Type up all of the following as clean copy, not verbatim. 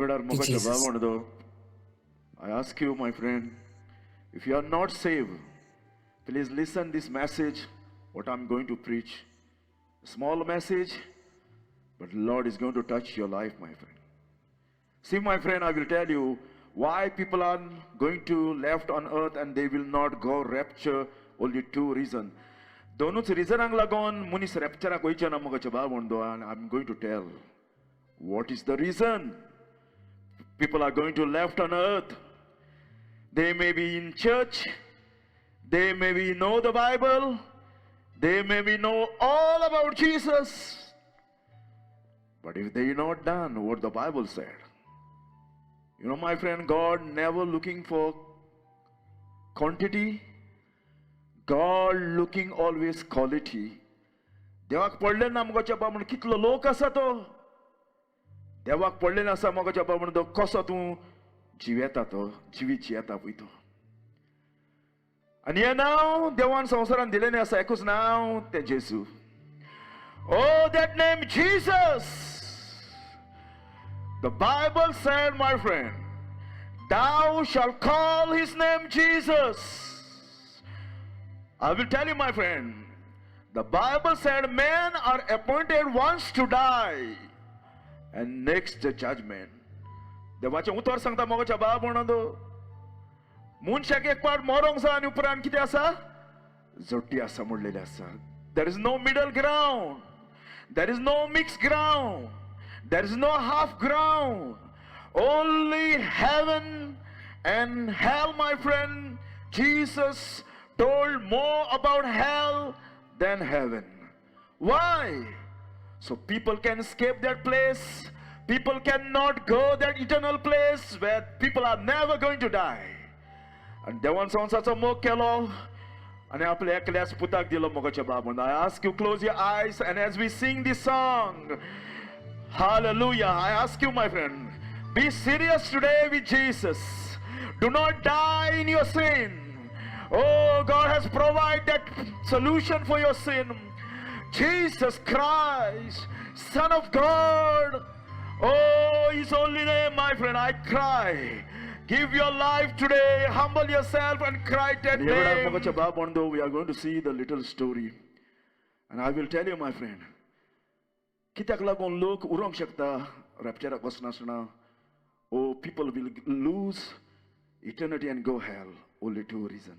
वेळार to मोगाच्या Jesus. भाव, I ask you, my friend, if you are not saved, please listen this message, what I'm going to preach. Small message, but Lord is going to touch your life, my friend. See, my friend, I will tell you why people are going to left on earth and they will not go rapture. Only two reasons. दोनूच रिजनांक लागून मनीस रॅप्चराक वयचे ना, मोगाचे भाव म्हणतो, and I am going to tell what is the reason people are going to left on earth. They may be in church, they may be know the Bible, they may be know all about Jesus. But if they not done what the Bible said, my friend, God never looking for quantity, God looking always quality. देवाक पडले ना, मोगाच्या बाबा, म्हणून कितलो लोक आसा तो देवाक पडले आसा, मोगाच्या बाबा, म्हणून तो कसो तूं जिवेता, तो जिवीत जियेता पळय तो. आनी हें नांव देवान संवसारान दिलेलें आसा, एकूच नांव, तें जेजू. Oh, that name Jesus. The Bible said, my friend, "Thou shalt call his name Jesus." I will tell you, my friend, the Bible said men are appointed once to die and next the judgment. देवाचें उतर सांगता, मोगाच्या बाब म्हणून, मनशाक एक पाट मरोंक जाय आनी उपरांत कितें आसा? जोटी आसा म्हणलेलें आसा. There is no middle ground, there is no mix ground, there is no half ground, only heaven and hell, my friend. Jesus told more about hell than heaven. Why? So people can escape that place. People cannot go that eternal place where people are never going to die. आणि देवान संवसाराचो मोग केलो आणि आपल्या एकल्याच पुताक दिलो, मोगाच्या बाब. I ask you, close your eyes, and as we sing this song, hallelujah, I ask you, my friend, be serious today with Jesus. Do not die in your sin. Oh, God has provided that solution for your sin. Jesus Christ, Son of God. Oh, His holy name, my friend, I cry. Give your life today. Humble yourself and cry that name. We are going to see the little story. And I will tell you, my friend, कित्याक लागून लोक उरोंक शकता, रॅप्चराक वचनासतना? Oh, people will lose eternity and go hell. Only two reason.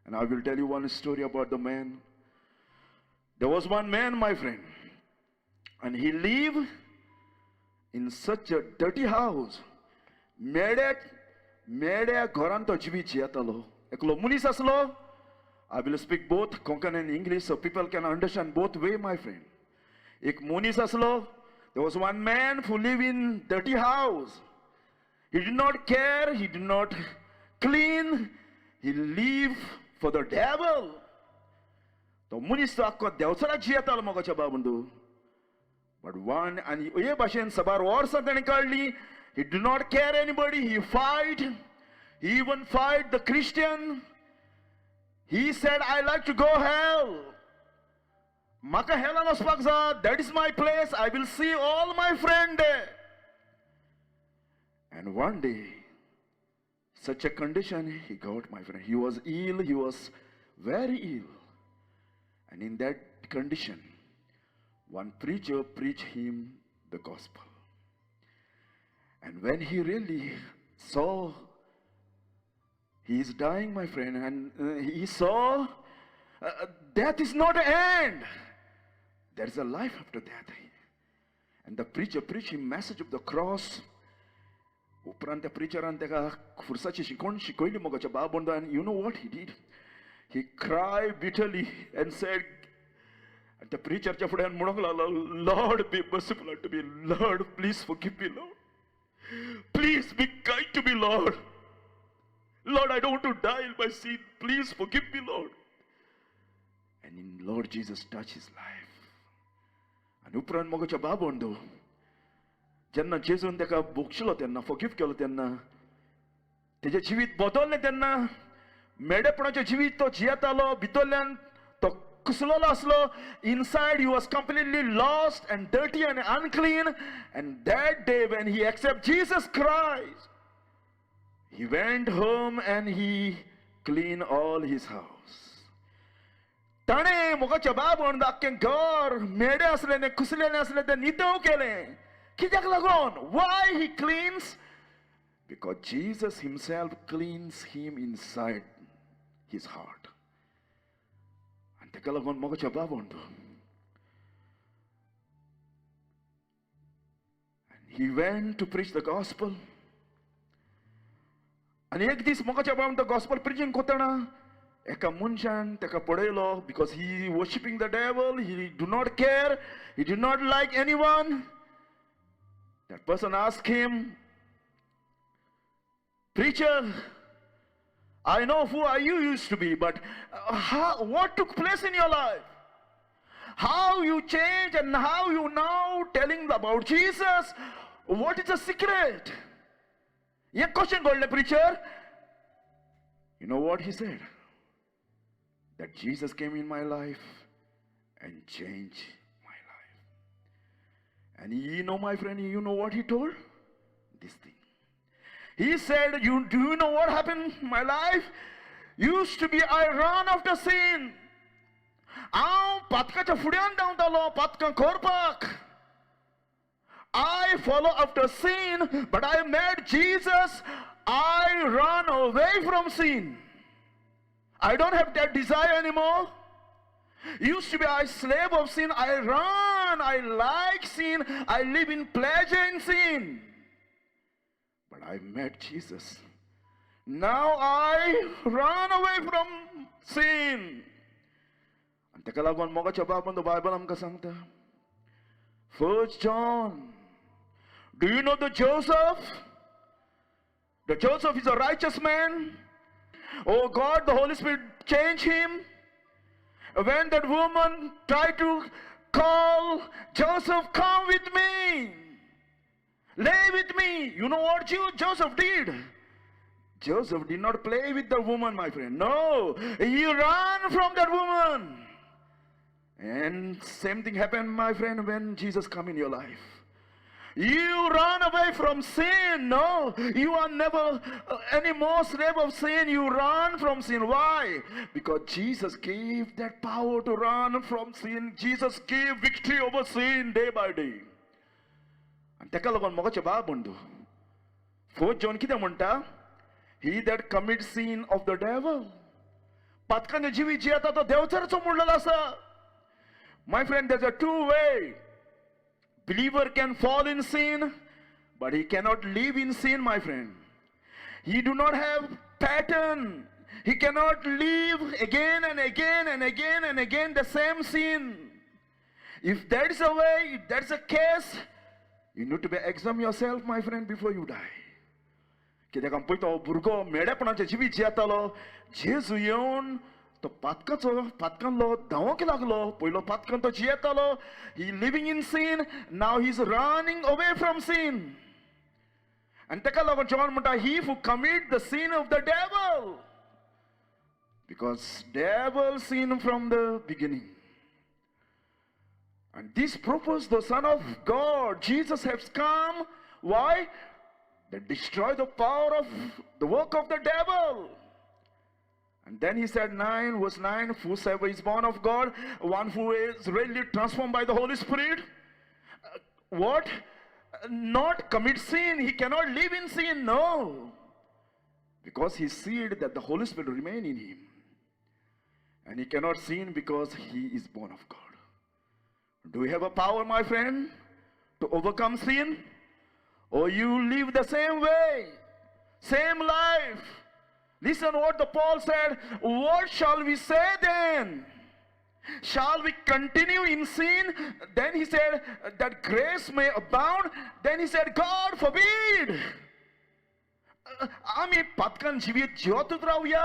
And I will tell you one story about the man. There was one man, my friend, and he lived in such a dirty house. मेड्या मेड्या घरान तो जिवीत जियेतालो. एकलो मनीस आसलो. I will speak both Konkani and English so people can understand both way, my friend. एक मनीस आसलो. There was one man who lived in dirty house. He did not care, he did not clean, he lived for the devil. तो मनीस तो आख्खो देवचाराक जियेतालो, मोगाच्या बाबंदू. But one आनी हे भाशेन साबार वर्सां ताणें काडली. He did not care anybody. He fight, he even fight the Christian. He said, "I like to go hell. म्हाका हेलान वचपाक जाय. That is my place. I will see all my friend." And one day, such a condition he got, my friend. He was ill, he was very ill. And in that condition, one preacher preached him the gospel. And when he really saw he is dying, my friend, and he saw death is not an end. There is a life after death. And the preacher preached him message of the cross. उपरांत त्या प्रिचरान ताका खुर्साची शिकवण शिकयली, मोगाच्या बाब. And you know what he did? He cry bitterly and said, आनी त्या प्रिचरच्या फुड्यान म्हणूंक लागलो, "Lord, be merciful to me. Lord, please forgive me. Lord, please be kind to me. Lord, Lord, I don't to die in my sin. Please forgive me, Lord." And in Lord Jesus touch his life. आनी उपरांत, मोगाच्या बाबंदो, जेन्ना जेजून ताका बक्षलो तेन्ना, forgive केलो तेन्ना, तेजें जिवीत बदललें तेन्ना. मेडेपणाचें जिवीत तो जियेतालो, भितरल्यान तो कुसलोलो आसलो. Inside he was completely lost and dirty and unclean. And that day when he accept Jesus Christ, he went home and he clean all his house. ताणें मोगाच्या बाबण आख्खें घर मेडें आसलें तें, कुसलेलें आसलें तें नितळ केलें. कित्याक लागून? Why he cleans? Because Jesus himself cleans him inside his heart. आनी ताका लागून मोगाच्या बाबण तूं. He went to preach the gospel. आनी एक दीस मोगाच्या बाबण तो गॉस्पल प्रिचींग करतना एका मनशान ताका पळयलो, because he worshipping the devil, he do not care, he do not like anyone. That person ask him, preacher, I know who are you used to be, but what took place in your life? How you change and how you now telling about Jesus? What is the secret? ये question घडलें preacher. You know what he said? That Jesus came in my life and changed my life. And you know, my friend, you know what he told? This thing. He said, do you know what happened in my life? Used to be I run after sin. हांव पातकाच्या फुड्यान धांवतालो, पातकां करपाक. I follow after sin, but I met Jesus. I run away from sin. I don't have that desire anymore. Used to be I slave of sin. I run. I like sin. I live in pleasure in sin. But I met Jesus. Now I run away from sin. आनी ताका लागून मोगाच्या बाबान Bible आमकां सांगता, 1 John. Do you know the Joseph? The Joseph is a righteous man. Oh God, the Holy Spirit changed him. When that woman tried to call Joseph, come with me, lay with me. You know what Joseph did? Joseph did not play with the woman, my friend. No, he ran from that woman. And same thing happened, my friend, when Jesus come in your life. You run away from sin. No, you are never any more slave of sin. You run from sin. Why? Because Jesus gave that power to run from sin. Jesus gave victory over sin day by day. आनी ताका लागून मोगाचे बाब म्हणटा, 4 John कितें म्हणटा? He that commits sin of the devil. पातकांचे जिवीत जियेता तो देवचाराचो म्हणलेलो आसा. My friend, there's a two way. Believer can fall in sin, but he cannot live in sin, my friend. He do not have pattern. He cannot live again and again and again and again the same sin. If that is a way, if that's a case, you need to be examine yourself, my friend, before you die. कित्याक आमी पळयता, हो भुरगो मेडेपणाचें जिवीत जियेतालो. जेजू येवन तो पातकाचो पातकांलो धांवक लागलो. पयलो पातकान तो जियेतालो. He living in sin. Now he is running away from sin. आनी ताका लागून जॉन म्हणटा, he who commit the sin of the devil, because devil sin from the beginning. And this purpose the Son of God, Jesus, has come. Why? To destroy the power of the work of the devil. And then he said, 9 verse 9, whosoever is born of God, one who is really transformed by the Holy Spirit, what? Not commit sin. He cannot live in sin. No. Because he seed that the Holy Spirit remain in him. And he cannot sin because he is born of God. Do you have a power, my friend, to overcome sin? Or you live the same way, same life? Listen what the Paul said. What shall we say then? Shall we continue in sin? Then he said that grace may abound. Then he said, God forbid. आमी पातकान जिवीत जिवतच रावया,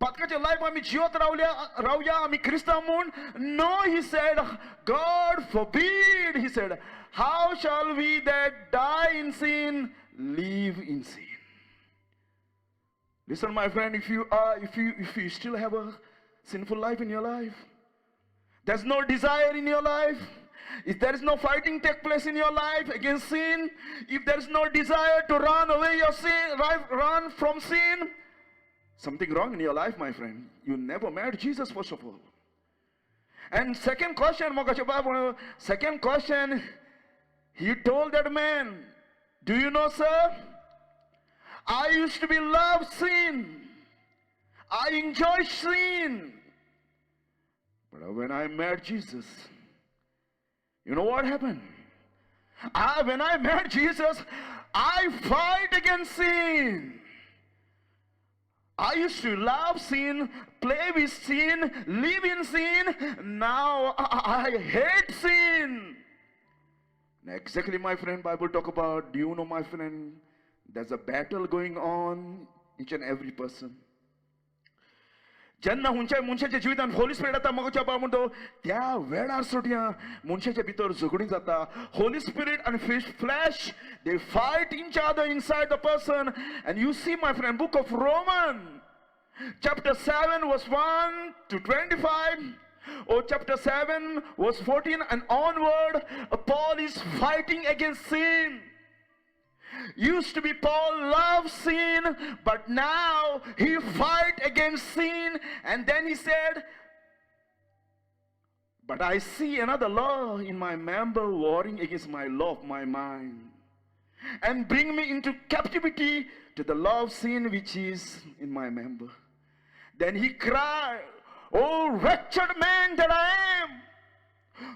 पातकाचे life आमी जिवत रावल्या रावया आमी क्रिस्तांव म्हूण? No, he said, God forbid. He said, how shall we that die in sin live in sin? Listen, my friend, if you still have a Sinful life in your life. There's no desire in your life. If there is no fighting take place in your life against sin, if there is no desire to run away your sin, run from sin, something wrong in your life, my friend. You never met Jesus, first of all. And second question, second question, he told that man, do you know, sir, I used to be love sin. I enjoy sin. But when I met Jesus, you know what happened? When I met Jesus, I fight against sin. I used to love sin, play with sin, live in sin. Now I hate sin. Exactly, my friend, Bible talk about, do you know, my friend, there's a battle going on each and every person. जेन्ना हुंच्या मनशाच्या जिवितान Holi spirit येता मोगाच्या बाबा म्हणतो त्या वेळार सोडया मनशाच्या भितर झगडीं जाता. होली स्पिरिट आनी flesh, they fight each other inside the person. And you see, my friend, book of Roman chapter 7 verse 1 to 25 or chapter 7 verse 14 and onward, Paul is fighting against sin. Used to be Paul loved sin, but now he fight against sin. And then he said, but I see another law in my member warring against my law of my mind and bring me into captivity to the law of sin which is in my member. Then he cried, Oh wretched man that I am,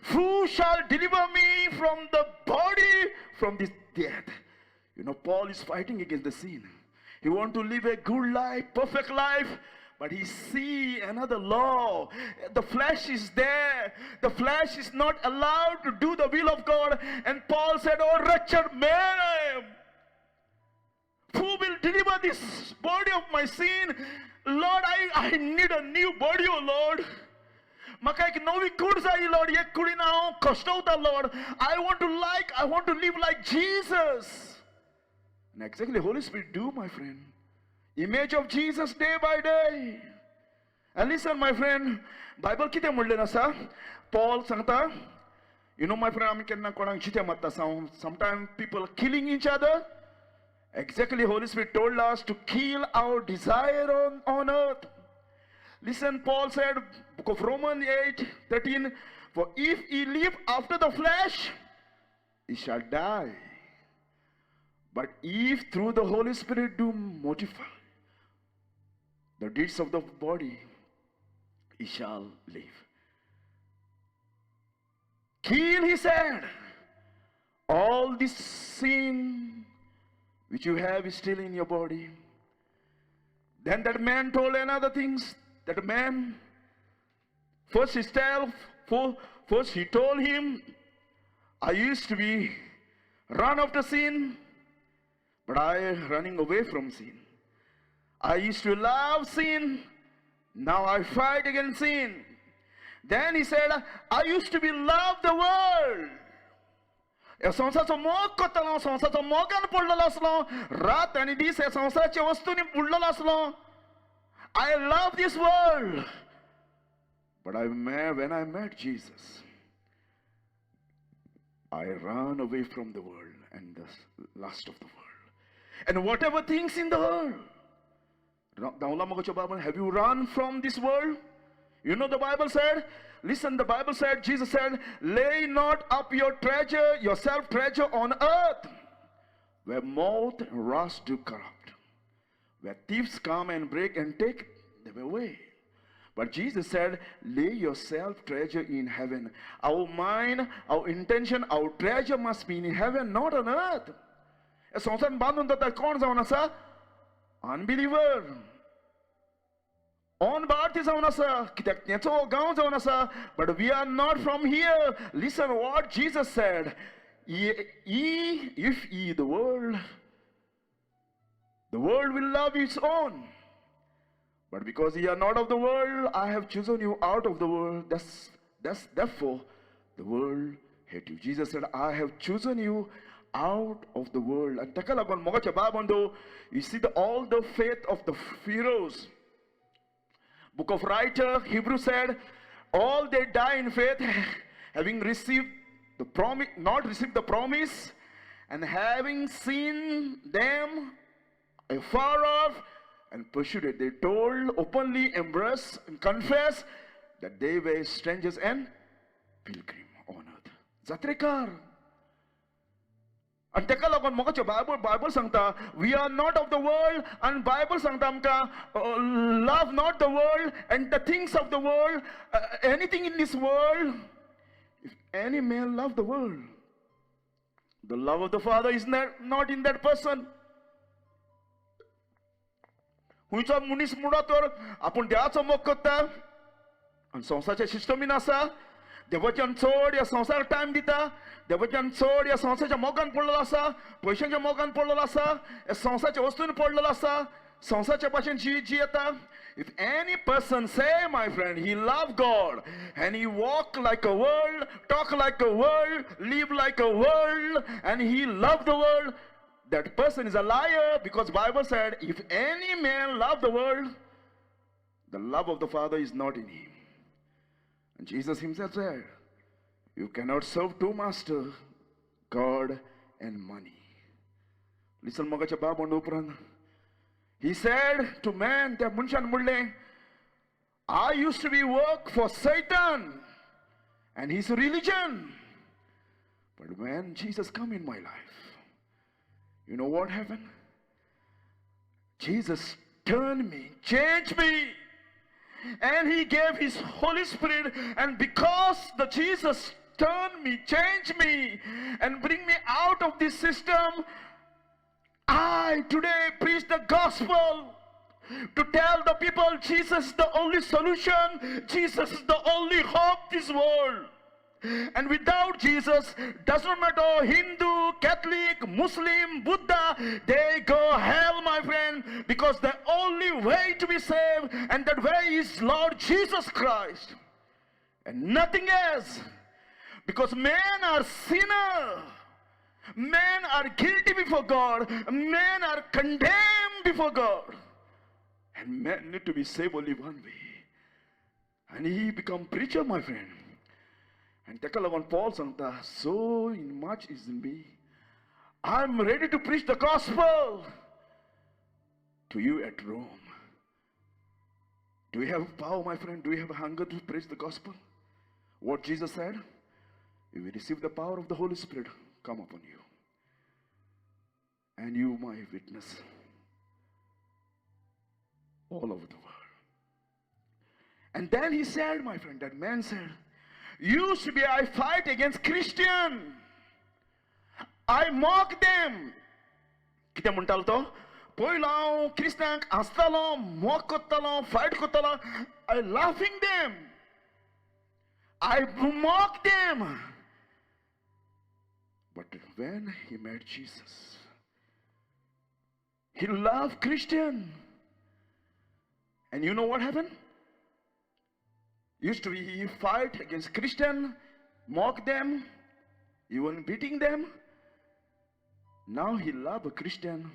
who shall deliver me from the body, from this death? You know, Paul is fighting against the sin. He wants to live a good life, perfect life, but he see another law. The flesh is there. The flesh is not allowed to do the will of God. And Paul said, Oh wretched man I am. Who will deliver this body of my sin? Lord, I need a new body, oh Lord. म्हाका एक नवी कूड जाय Lord. एक कुडीन हांव कश्टवता Lord. I want to live like Jesus. And exactly Holy Spirit do, my friend. Image of Jesus day by day. And listen, my friend, Bible कितें म्हणलें आसा? Paul सांगता, you know, my friend, आमी केन्ना कोणाक जिते मारता, sometimes people killing each other. Exactly, Holy Spirit told us to kill our desire on earth. Listen, Paul said, book of Romans 8, 13, for if ye live after the flesh, ye shall die. But if through the Holy Spirit do mortify the deeds of the body, ye shall live. Kill, he said, all this sin which you have is still in your body. Then that man told another things. That man, first he told him, I used to be run after sin, but I am running away from sin. I used to love sin, now I fight against sin. Then he said, I used to be love the world. ह्या संवसाराचो मोग करतालो, संवसाराचो मोगान पडलेलो आसलो, रात आनी दीस ह्या संवसाराच्या वस्तूंनी बुडलेलो आसलो. I love this world. But when I met Jesus, I ran away from the world and the lust of the world and whatever things in the world. Have you run from this world? You know the Bible said, listen, the Bible said, Jesus said, lay not up your treasure, yourself treasure on earth, where moth and rust do corrupt, where thieves come and break and take them away. But Jesus said, lay yourself treasure in heaven. Our mind, our intention, our treasure must be in heaven, not on earth. संवसारान बांदून दवरता कोण जावन आसा? अनबिलिवर on भारती जावन आसा, कित्याक तेचो गांव जावन आसा. But we are not from here. Listen what Jesus said, if ye the world, the world will love its own. But because ye are not of the world, I have chosen you out of the world. Therefore, the world hate you. Jesus said, I have chosen you out of the world. And ताका लागून मोगाच्या बाबंदो, you see all the faith of the Pharaohs. Book of writer Hebrew said, all they die in faith, having received the promise, not received the promise, and having seen them afar off and pursued it. They told openly, embrace and confess that they were strangers and pilgrim on earth. जात्रेकार. आनी तेका लागून मोगाचे Bible Bible सांगता, we are not of the world. आनी Bible सांगता आमकां, love not the world and the things of the world, anything in this world. If any man love the world, the love of the Father is not in that person. खंयचो मनीस म्हणा तर आपूण देवाचो मोग करता आनी संवसाराच्या सिस्टमीन आसा, देवाच्यान चड ह्या संवसाराक टायम दिता, देवाच्यान चड ह्या संवसाराच्या मोगान पडलेलो आसा, पयशांच्या मोगान पडलेलो आसा, ह्या संवसाराच्या वस्तून पडलेलो आसा, संवसाराच्या भाशेन जी जी येता. If any person say, my friend, he love God and he walk like a world, talk like a world, live like a world, and he love the world, that person is a liar, because Bible said, if any man love the world, the love of the Father is not in him. And Jesus himself said, you cannot serve two masters, God and money. Listen, मोगाच्या बाब उपरांत he said to man, त्या मनशान म्हणलें, I used to be work for Satan and his religion. But when Jesus come in my life, you know what happened? Jesus turned me, changed me, and he gave his Holy Spirit. And because the Jesus turned me, changed me, and bring me out of this system, I today preach the gospel to tell the people Jesus is the only solution, Jesus is the only hope this world. And without Jesus, doesn't matter Hindu, Catholic, Muslim, Buddha, they go hell, my friend, because the only way to be saved, and that way is Lord Jesus Christ, and nothing else. Because men are sinner, men are guilty before God, men are condemned before God, and men need to be saved only one way. And he become preacher, my friend. And ताका लागून Paul सांगता, so in much is in me, I am ready to preach the gospel to you at Rome. Do you have power, my friend? Do you have hunger to preach the gospel? What Jesus said? You will receive the power of the Holy Spirit come upon you, and you my witness all over the world. And then he said, my friend, that man said, used to be I fight against Christian, I mock them. कितें म्हणटालो तो? पयलो हांव क्रिस्तांक हांसतालो, mock करतालो, fight करतालो. I laughing them, I mock them. But when he met Jesus, he loved Christian. And you know what happened? Used to be he fight against Christian, mock them, even beating them. Now he love a Christian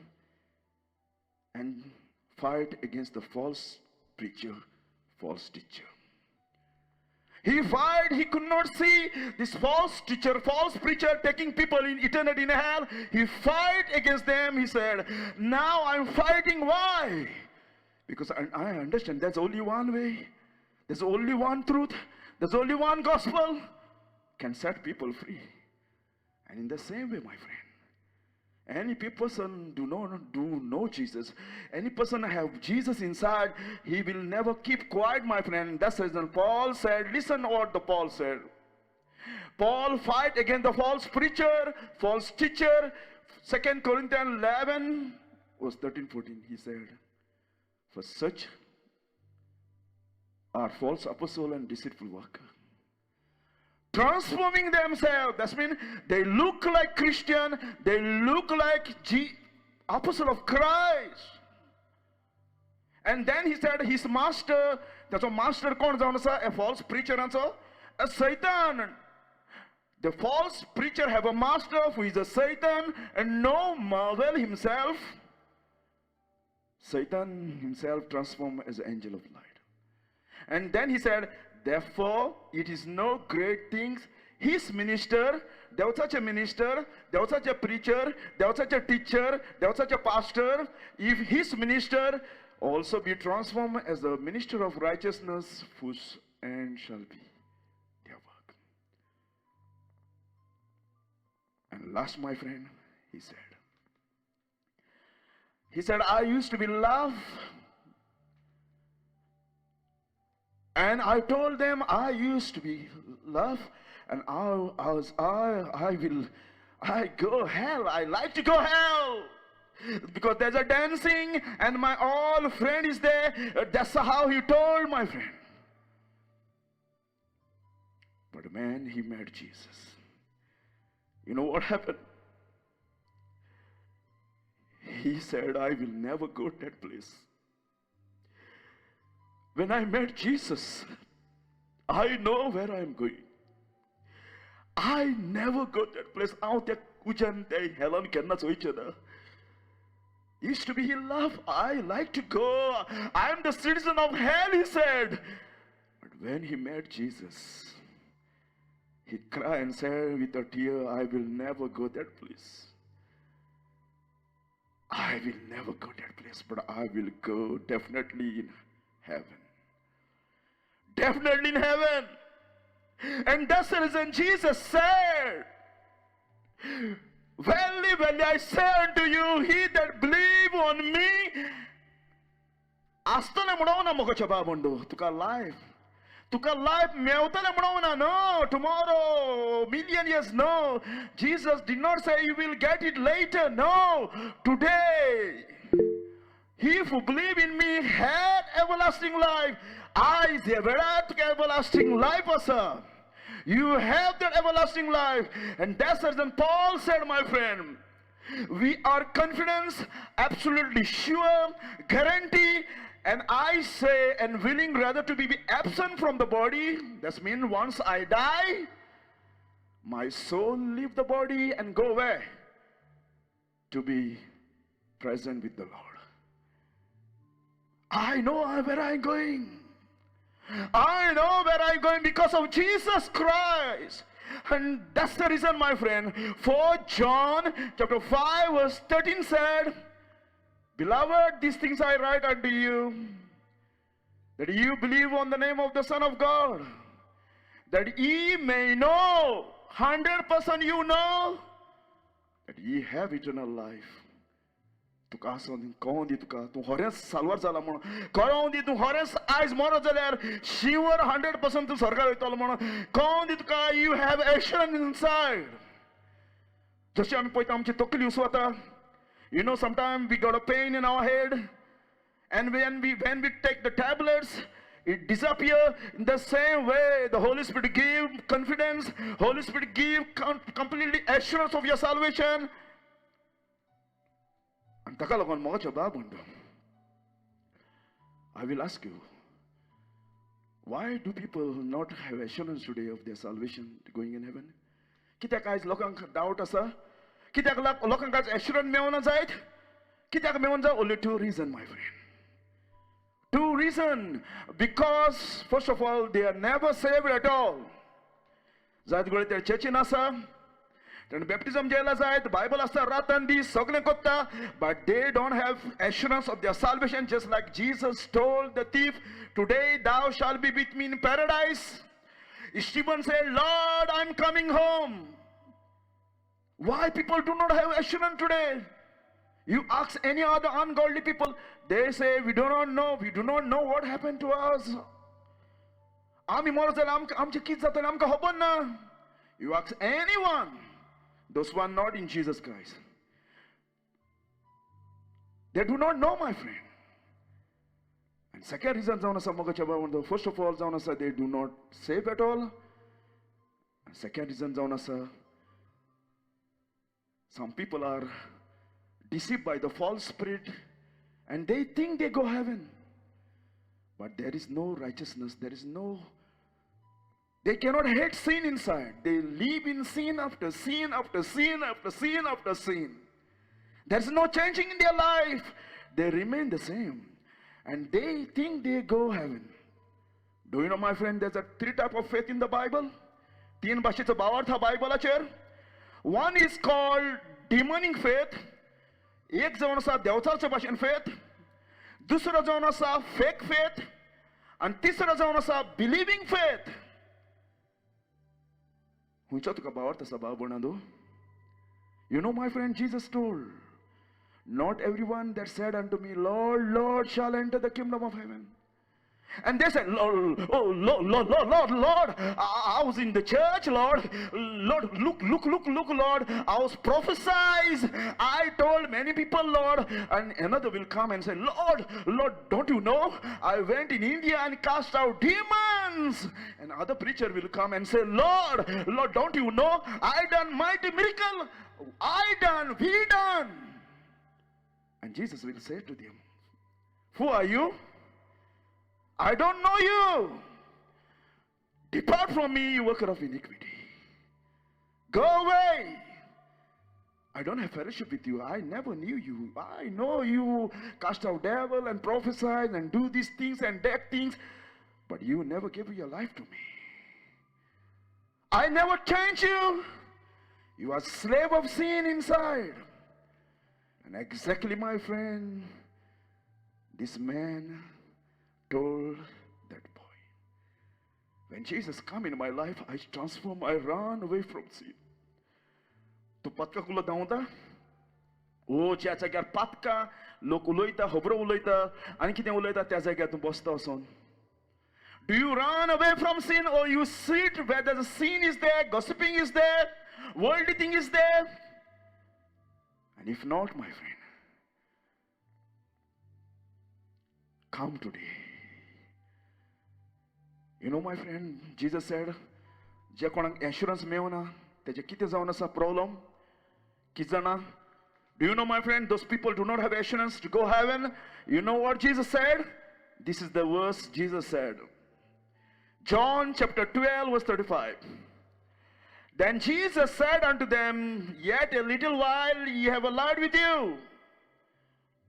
and fight against the false preacher, false teacher. He fight, he could not see this false teacher, false preacher taking people in eternity in hell. He fight against them. He said, now I'm fighting. Why? Because I understand there's only one way. There's only one truth. There's only one gospel can set people free. And in the same way, my friend, any person do not do know Jesus, any person have Jesus inside, he will never keep quiet, my friend. That's the reason Paul said, listen what the Paul said. Paul fight against the false preacher, false teacher. 2 Corinthians 11, verse 13-14, he said, for such are false apostle and deceitful worker, transforming themselves. That means they look like Christian, they look like apostle of Christ. And then he said his master, ताचो master कोण जावन आसा? A false preacher आसा, a Satan. The false preacher have a master who is a Satan, and no marvel himself. Satan himself transformed as an angel of light. And then he said, therefore it is no great things his minister, देवचाचे minister, देवचाचे preacher, देवचाचे teacher, देवचाचे pastor, if his minister also be transformed as the minister of righteousness, whose end shall be their work. And last, my friend, he said, I used to be love. And I told them I used to be love, and I go hell. I like to go hell because there's a dancing and my all friend is there. That's how he told my friend. But man, he met Jesus. You know what happened? He said, I will never go to that place. When I met Jesus, I know where I am going. I never go to that place. हांव त्या उज्यान त्या हेलान केन्नाच वयचें ना. Used to be he love. I like to go. I am the citizen of hell, he said. But when he met Jesus, he cried and said with a tear, I will never go that place. I will never go that place, but I will go definitely in heaven. Definitely in heaven. And that's the reason Jesus said, verily, verily, I say unto you, he that believe on me, आसतलें म्हणून ना म्हज्या बाबंडो, तुका life, तुका life मेवतलें म्हणून ना. No, tomorrow, million years, no. Jesus did not say you will get it later. No, today. He who believe in me had everlasting life. आयज ह्या वेळार तुका everlasting life आसा. You have that everlasting life. And that's the reason Paul said, my friend, we are confident, absolutely sure, guarantee, and I say, and willing rather to be absent from the body. That means once I die, my soul leave the body and go where? To be present with the Lord. I know where I'm going. I know where I'm going because of Jesus Christ. And that's the reason, my friend, for John chapter 5 verse 13 said, Beloved, these things I write unto you, that you believe on the name of the Son of God, that ye may know, 100% you know, that ye have eternal life. तुका आसोन कोण दी तुका तूं खरेंच साल्वार जाला म्हणून कोण दी तूं खरेंच आयज मरत जाल्यार शिवर 100% तूं स्वर्गार वयतलो म्हणून कोण दी तुका. You have assurance inside. जशें आमी पळयता आमची तकली उसवता. You know, sometime we got a pain in our head, and when we take the tablets, it disappears. In the same way, the Holy Spirit give confidence, Holy Spirit give completely assurance of your salvation. And ताका लागून म्हजो बाब म्हणटा, I will ask you, why do people not have assurance today of their salvation going in heaven? कित्याक आयज लोकांक डावट आसा? कित्याक लोकांक आयज एश्युरन्स मेळना जायत? कित्याक मेळना जाय? Only two reason, my friend. Two reason. Because first of all, they are never saved at all. जायत घडये ते चर्चीन आसा, ताणें बॅप्टिझम जेला जायत, बायबल आसता रातान दीस सगळें करता, but they don't have assurance of their salvation. Just like Jesus told the thief, today thou shalt be with me in paradise. Stephen said, Lord, I'm coming home. Why people do not have assurance today? You ask any other ungodly people, they say, we do not know, we do not know what happened to us. आमी मरत जाल्यार आमचें कितें जातलें आमकां खबर ना. You ask anyone, those who are not in Jesus Christ, they do not know, my friend. And second reason, first of all, they do not save at all. And second reason, some people are deceived by the false spirit and they think they go heaven. But there is no righteousness, there is no, they cannot hate sin inside. They live in sin after sin after sin after sin after sin. There's no changing in their life. They remain the same. And they think they go heaven. Do you know, my friend, there's a three type of faith in the Bible? तीन भाशेचो भावार्थ हा बायबलाचेर. One is called demonic faith. एक जावन आसा देवचारचे भाशेन faith, दुसरो जावन आसा फेक फेथ आनी तिसरो जावन आसा बिलिव्हींग फेथ. खंयचो तुका भावार्थ आसा भाव भयणांनो? You know, my friend, Jesus told, "Not everyone that said unto me, 'Lord, Lord,' shall enter the kingdom of heaven." And they said, "Lord, oh, Lord, Lord, Lord, Lord, Lord, I was in the church, Lord. Lord, look, look, look, look, Lord. I was prophesied. I told many people, Lord." And another will come and say, "Lord, Lord, don't you know? I went in India and cast out demons." And other preacher will come and say, "Lord, Lord, don't you know? I done mighty miracle. I done, we done." And Jesus will say to them, "Who are you? I don't know you. Depart from me, you worker of iniquity. Go away. I don't have fellowship with you. I never knew you. I know you cast out devil and prophesied and do these things and that things, but you never gave your life to me. I never changed you. You are slave of sin inside." And exactly, my friend, this man told that boy, "When Jesus come in my life, I transform, I run away from sin." तूं पातका कुलो धांवता ओ ज्या जाग्यार पातका लोक उलयता, खबरो उलयता आनी कितें उलयता, त्या जाग्यार तूं बसता वचोन. Do you run away from sin or you sit where the sin is there, gossiping is there, worldly thing is there? And if not, my friend, come today. You know, my friend, Jesus said, जे कोणाक assurance मेवना तेजें कितें जावन आसा problem कितें जाणा? Do you know, my friend, those people do not have assurance to go heaven. You know what Jesus said? This is the verse Jesus said. John chapter 12, verse 35. Then Jesus said unto them, "Yet a little while ye have a light with you.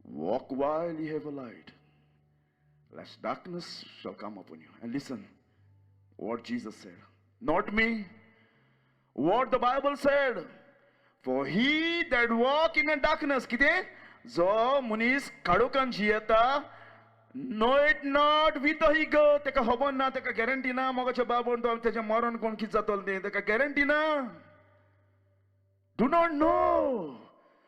Walk while ye have a light, lest darkness shall come upon you." And listen what Jesus said. Not me. What the Bible said. For he that walk in the darkness, कितें? जो मनीस काळोखान जियेता, knoweth not whither he go. तेका खबर ना, तेका guarantee ना. मोगाच्या बाबून तो तेजें मरण कोण कितें जातलो तें तेका गॅरंटी ना. Do not know.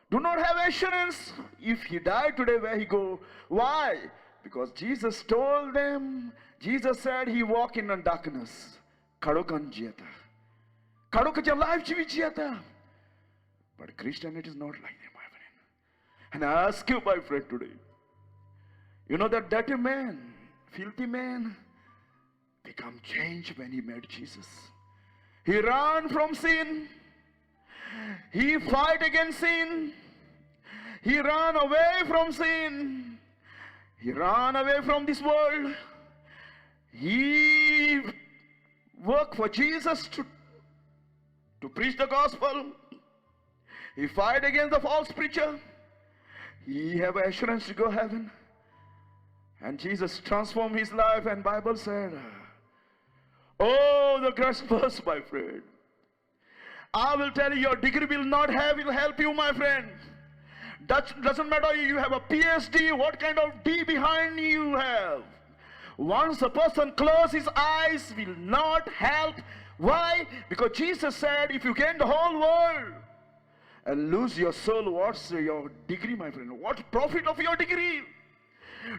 Do not have assurance. If he die today, where he go? Why? Because Jesus told them, Jesus said he walk in the darkness. काळोखान जियेता. काळोखाच्या लायफ जिवी जियेता. But Christianity is not like that, my friend. And I ask you, my friend, today. You know that dirty man, filthy man, become changed when he met Jesus. He ran from sin. He fight against sin. He ran away from sin. He ran away from this world. He worked for Jesus to preach the gospel. He fight against the false preacher. He have assurance to go heaven. And Jesus transformed his life, and Bible said, oh, the great verse, my friend. I will tell you, your degree will not have, will help you, my friend. Doesn't matter you have a PhD, what kind of D behind you have. Once a person closes his eyes, will not help. Why? Because Jesus said, if you gain the whole world and lose your soul, what's your degree, my friend? What profit of your degree?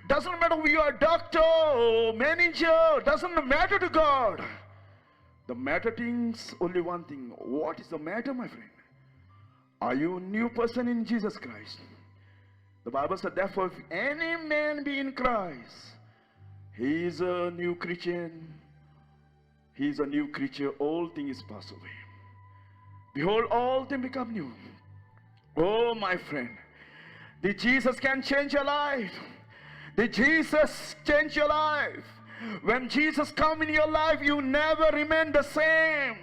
Doesn't matter if you are doctor or manager, doesn't matter to God. The matter things only one thing. What is the matter, my friend? Are you a new person in Jesus Christ? The Bible said, therefore, if any man be in Christ, he is a new creature. He is a new creature. All things pass away. Behold, all things become new. Oh, my friend, the Jesus can change your life. The Jesus change your life. When Jesus come in your life, you never remain the same.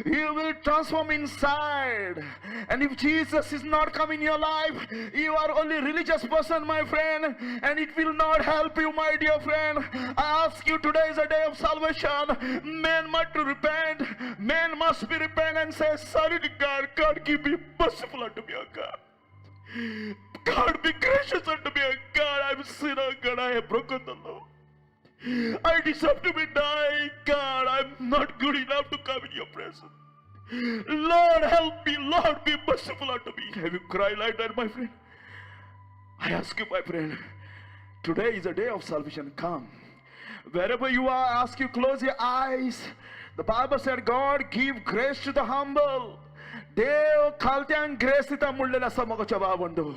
You will transform inside. And if Jesus is not come in your life, you are only religious person, my friend, and it will not help you, my dear friend. I ask you, today is a day of salvation. Man must to repent. Man must be repent and say, sorry to God. God, give me merciful unto me, O God. God, be gracious unto me, O God. I'm a sinner, God. I have broken the law. I deserve to be dying, God. I'm not good enough to come in your presence. Lord, help me. Lord, be merciful unto me. Have you cried like that, my friend? I ask you, my friend, today is a day of salvation. Come. Wherever you are, I ask you, close your eyes. The Bible said, God give grace to the humble. देव खालत्यांक grace दिता म्हणलेलें आसा मोगाच्या भावंडो.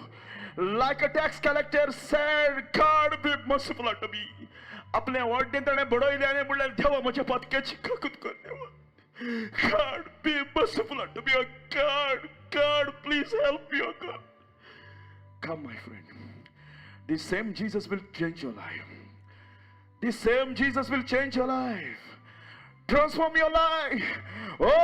Like a tax collector said, God, be merciful unto me. आपले वड्डें ताणें बडयलें आनी म्हणलें, देवा, म्हज्या पातक्याची काकूत कर देवा. God, be merciful unto me, oh God. God, please help me, oh God. Come, my friend. This same Jesus will change your life. This same Jesus will change your life. Transform your life. Oh,